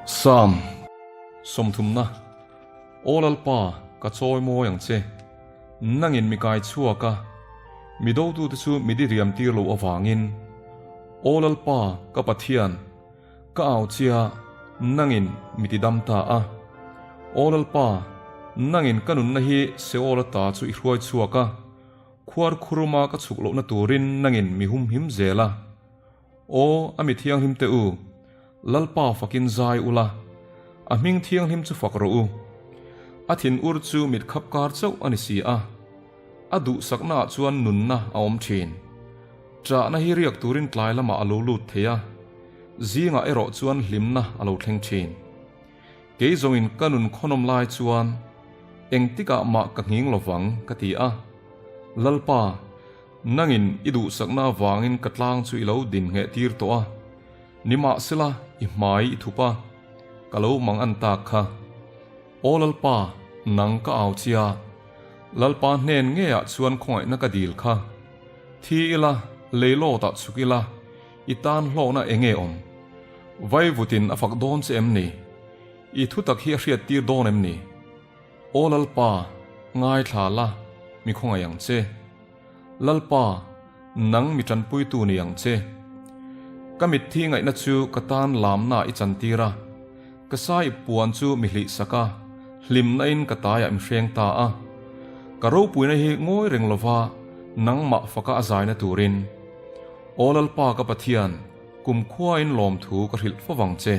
Psalm sawmthumna, Aw Lalpa, ka chawi mawi ang che. Nangin mi kai chhuak a, mi dotute chu mi diriam tir lo avangin. Aw Lalpa, ka Pathian, Ka au chia, nangin mi ti dam ta a. Aw Lalpa, nangin ka nunna hi Seol ata chu i hruai chhuak a, khuar khuruma ka chhuk lohna turin nangin mi humhim zel a. Aw, a mi thianghlim te u, Lalpa fakin zai ula, a hming thianghlim chu fak rawh u. A thin ur chu mit khap kar chauh a ni si a, a duhsaknaah chuan nunna a awm thin. Ṭahna hi riak turin tlai lamah a lo lut thei a, zingah erawh chuan hlimna a lo thleng ṭhin. Kei zawngin ka nun khawnawm lai chuan engtikah mah ka nghing lovang ka ti a, Lalpa, nangin i duhsakna avangin ka tlang chu i lo din ngheh tir tawh a, nimahsela i hmai i thup a, ka lo mang an tak kha. Aw Lalpa, nang ka au chia, Lalpa hnen ngeiah chuan khawngaihna ka dil kha. Thi ila, leilawtah chhuk ila, i tan hlawhna eng nge awm? Vaivutin a fak dawn che em ni? I thutak hi a hriattir dawn em ni? Aw Lalpa, ngaithla la, mi khawngaih ang che. Lalpa, nang mi tanpuitu ni ang che. Ka mitthi ngaihna chu ka tan lamna i chantir a, ka sai puan chu mi hlihsak a, hlimna in ka taiah mi hreng ta a. Ka ropuina hi ngawi reng lova nangmah faka a zaina turin. Aw Lalpa ka Pathian, kumkhua in lawmthu ka hrilh fo vang che.